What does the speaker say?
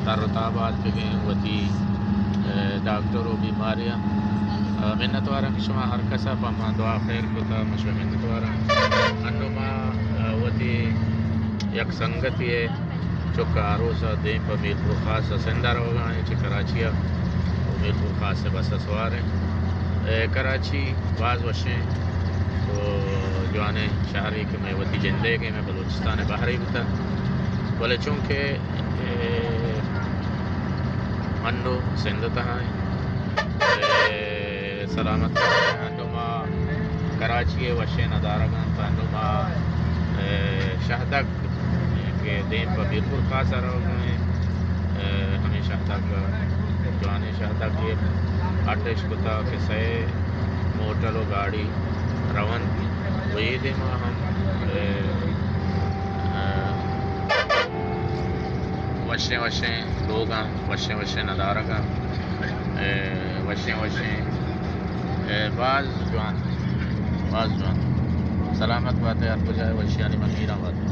تر و تاب آتکگیں وتی، اے، ڈاکٹر و بیماریا۔ اے، منتواراں کہ شما ہر کسا پہ ما دعا خیر کتا، ما شمئے منتواراں۔ انو ما، اے، وتی یک سنگتی ءِ چکا آروسا دیم پہ میرپور خاص ءَ سندھ ءَ روگا ایں، چہ کراچی ءَ، و میرپور خاص ءِ بس ءَ سوار ایں۔ اے، کراچی باز وشیں و جوانیں شہرے کہ مئے وتی جندے کہ مئے بلوچستان ءِ بہرے بوتا، بلے چونکہ، اے، انو سندھ ءِ تہا ایں، اے، سلامت بات۔ انو ما کراچی ءِ وشیں ندارگاں، انو ما، اے، شہدگ کہ دیم پہ میرپور خاص ءَ روگ ءَ ایں، اے، ہمے شہدگ، جوانیں شہدگ ءَ اڈ اش کتا کہ سئے موٹر و گاڑی رونت و اے دیما ہم، اے، اے، وشیں وشیں لوگاں، وشیں وشیں ندارگاں، اے، وشیں وشیں، اے، باز جوان، باز جوان۔ سلامت بات ئے، ہر کجا ئے، وشیانی منیراں بات ئے۔